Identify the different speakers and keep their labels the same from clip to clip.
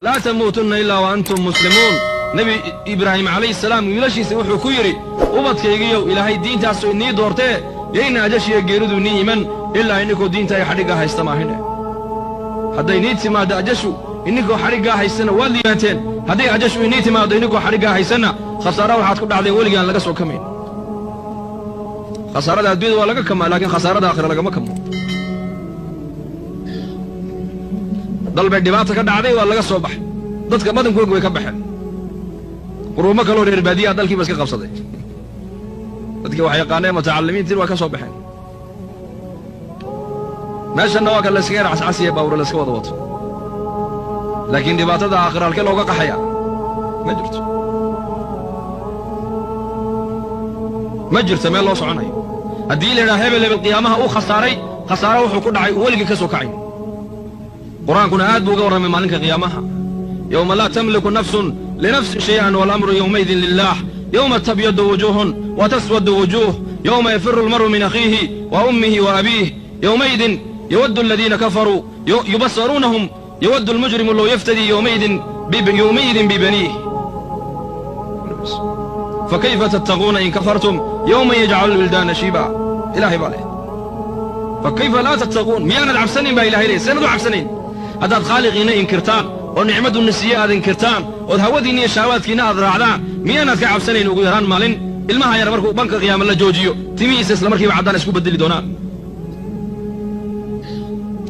Speaker 1: Laa tamuutunna ilaa wa antum muslimuun. Nebi Ibraahim calayhi salaam wiilashiisa wuxuu ku yidhi: "Ubadkaygiyow, Ilaahay diintaasu inii doortee, yayna ajashiya geeridu nii iman ilaa inninkoo diinta ay xadhiggaa haysta maahine. Hadday nii timaaddo ajashu inninkoo xadhiggaa haystana, waad liibaanteen. Hadday ajashu inii timaaddo inninkoo xadhiggaa haysanna, khasaara waxaad ku dhacdeen weligaan laga soo kamayn." Khasaarada addunyada waa laga kamaa, laakiin khasaarada aakhira lagama kamo. Dal bay dhibaata ka dhacday, waa laga soo baxay, dadka badankooga way ka baxeen. Quruumo kaloo reer baadiyaha dalkiiba iska qabsaday. Dadkii wax yaqaaneen, mutacallimiintiin, waa ka soo baxeen. Meeshanna waa kan layskaga yar cascasiya, baawura layska wada wato. Laakiin dhibaatada aakhira halkee looga qaxaya? Ma jirto, ma jirto meel loo soconayo. Haddii la yidhaha hebel hebel qiyaamaha uu khasaaray, khasaaro wuxuu ku dhacay uu weligii ka soo kacay. Qur-aankuna aad buu uga warramay maalinka qiyaamaha: yowma laa tamliku nafsun linafsin shay'an waalamru yowmaidin lilah, yowma tabyadu wujuuhun wa taswadu wujuuh, yowma yafiru almar'u min akhiihi wa ummihi wa abiih, yowmaidin yawaddu aladiina kafaruu yubasaruunahum, yawaddu almujrimu low yaftadii yowmaidin bibaniih, fakayfa tattaquuna in kafartum yowman yajcalu lwildaana shiiba. Ilahay baa leh: "Fakayfa laa tattaquun?" Miyaanad cabsanayn baa Ilahay leh. Seenad u cabsanayn haddaad khaaliqiinna inkirtaan oo nicmadunna siiye aad inkirtaan, ood hawadiinna iyo shahawaadkiinna aad raacdaan? Miyaanaad ka cabsanayn ugu yaraan maalin ilmaha yar markuu banka qiyaama la joojiyo, timihiisa isla markiiba caddaan isku beddeli doonaan?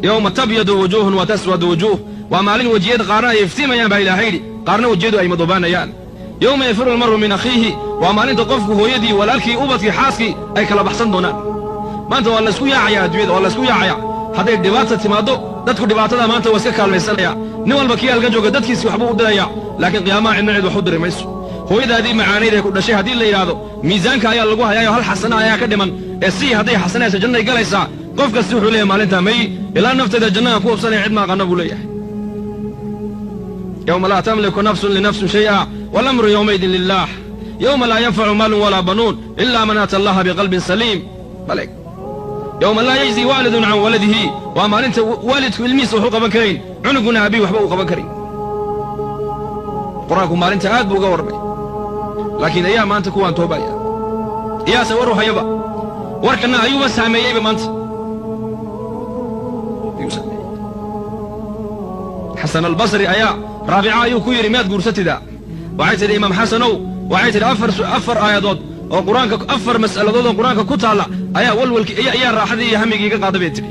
Speaker 1: Yowma tabyadu wujuuhun wa taswadu wujuuh, waa maalin wejiyada qaarna ay iftiimayaan baa Ilaahay yidhi, qaarna wejiyadu ay madoobaanayaan. Yowma yafiru almar'u min akhiihi, waa maalinta qofku hooyadii, walaalkii, ubadkii, xaaskii ay kala baxsan doonaan. Maanta waa laysku yaacaya adduunyada, waa laysku yaacaya. Hadday dhibaata timaaddo, dadku dhibaatada maanta waa iska kaalmaysanaya. Nin walba kii halkan jooga dadkiisi waxbuu u diraya, laakiin qiyaamaha cidna cid wax u diri mayso. Hooyadaadii macaanayd ee ku dhashay haddii la yidhaahdo miisaanka ayaa lagu hayaayo, hal xasana ayaa ka dhiman ee sii, hadday xasanaysa jannay galaysaa, qof kasti wuxuu leeyahay: "Maalintaa may, ilaa nafteeda jannaan ku hubsanaya, cid ma aqana," buu leeyahay. Yowma laa tamliku nafsun linafsin shay'a walamru yowmaidin lilah, yowma laa yanfacu maalun walaa banuun ila man aata allaha biqalbin saliim. Baleg, yowma laa yajzi waalidun can waladihi, waa maalinta waalidku ilmihiisa wax u qaban karayn, cunuguna abihi waxba uu qaban karayn. Qur-aanku maalinta aad buu uga warramay, laakiin ayaa maanta kuwaan toobaya? Iyaase war u hayaba? Warkanna ayuuba saameeyeyba maanta, ayuu saameeyey. Xasan Albasri ayaa Raabica ayuu ku yidhi: "Miyaad guursatidaa?" Waxay tidhi: "Imaam Xasanow," waxay tidhi, afar aayadood oo Qur-aanka, afar mas'aladood oo Qur-aanka ku taalla ayaa walwalki ayaa raaxadii iyo hamigii iga qaada," bay tidhi.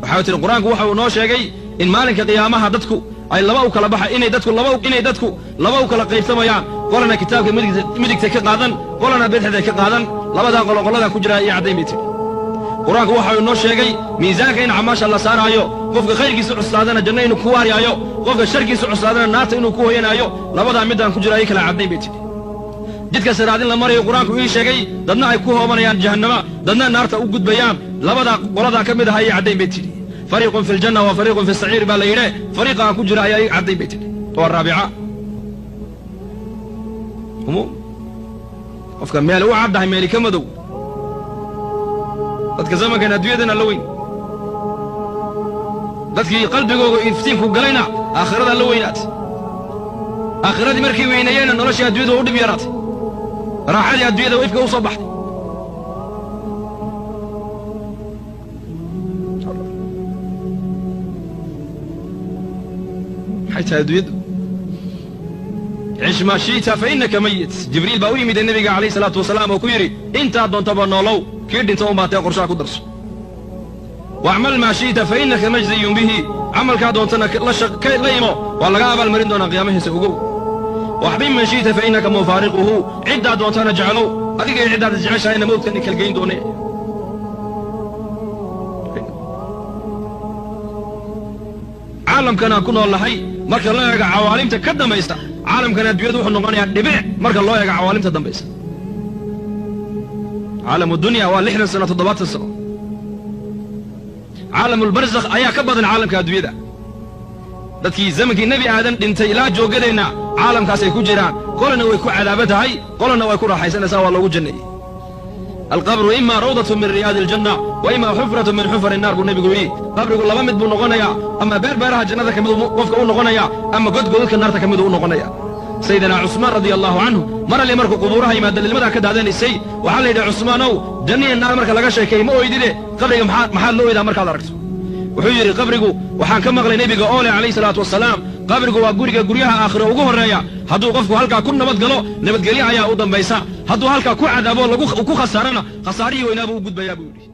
Speaker 1: Waxay tidhi: "Qur-aanku waxa uu noo sheegay in maalinka qiyaamaha dadku ay laba u kala baxa, inay dadku laba u kala qaybsamayaan, qolana kitaabka midigta ka qaadan, qolana bidixda ka qaadan. Labadaa qolo qoladaa ku jiraa iyo caddayn," bay tidhi. "Qur-aanku waxa uu noo sheegay miisaanka in camaasha la saaraayo, qofka khayrkiisa cuslaadana janno inuu ku waaryaayo, qofka sharkiisa cuslaadana naarta inuu ku hoyanaayo. Labadaa midaan ku jira ii kala caddayn," bay tidhi. "Jidka siraadin la marayo Qur-aanku ii sheegay, dadna ay ku hoobanayaan jahannama, dadna naarta u gudbayaan. Labadaa qoladaa ka mid aha ii caddayn," bay tidhi. "Fariiqun fi ljanna wa fariiqun fi saciir baa la yidhe, fariiqa aan ku jira ayaa ii caddayn," bay tidhi. Waa Raabica. Humuum qofka meel u caddahay, meeli ka madow. Dadka zamankan adduunyadana la weyn, dadkii qalbigooga iftiinku galayna aakhiradaa la weynaatay. Aakhiradii markay weyneeyeenna, noloshii addunyada waa u dhib yaraatay, raaxadii addunyada ifka u soo baxday. Maxay tahay adduunyaddu? Cish maa shi'ta fa innaka mayit. Jibriil baa u yimid nebiga calayh salaatu wasalaam oo ku yidhi: "Intaad doontaba noolow, kii dhinta un baatee, qorshaha ku darso. Wacmal maa shi'ta fa innaka majziyun bihi, camalkaa doontana la imo, waa laga abaalmarin doonaa qiyaamahiisa, ogow. Waxbib man shi'ta fa innaka mufaariquhu, ciddaad doontana jeclow, adiga iyo ciddaad isjeceshahayna mawdkani kalgeyn doone." Caalamkan aan ku nool nahay marka loo eego cawaalimta ka dambaysa, caalamkan adduunyadu wuxuu noqonayaa dhibic marka loo eego cawaalimta dambaysa. Caalamu dunya waa 60 sano, 70 sano. Caalamulbarzakh ayaa ka badan caalamka adduunyada. Dadkii zamankii Nebi Aadan dhintay ilaa jooggadeenna caalamkaasay ku jiraan. Qolana way ku cadaaban tahay, qolana way ku raaxaysanaysaa, waa loogu janneeyey. Alqabru ima rawdatu min riyaadi aljanna wa ima xufratu min xufari naar, buu nebigu yidhi. Qabrigu laba mid buu noqonayaa: ama beer beeraha jannada ka miduu qofka u noqonaya, ama god godadka naarta ka miduu u noqonaya. Sayidina Cusmaan radia allahu canhu mar alli markuu qubuuraha yimaada lilmadaa ka daadanaysay. Waxaa la yidhi: "Cusmaanow, janniya naar marka laga sheekeeyey ma oydide, qabriga maxaad la oydaa markaad aragto?" Wuxuu yidhi: "Qabrigu waxaan ka maqlay nebiga oo leh, calayhi salaatu wasalaam, qabrigu waa guriga guryaha aakhiro ugu horreeya. Hadduu qofku halkaa ku nabad galo, nabadgelyo ayaa u dambaysa. Hadduu halkaa ku cadaabo, lagu ku khasaarana, khasaarihii weynaabuu u gudbayaa," buu yidhi.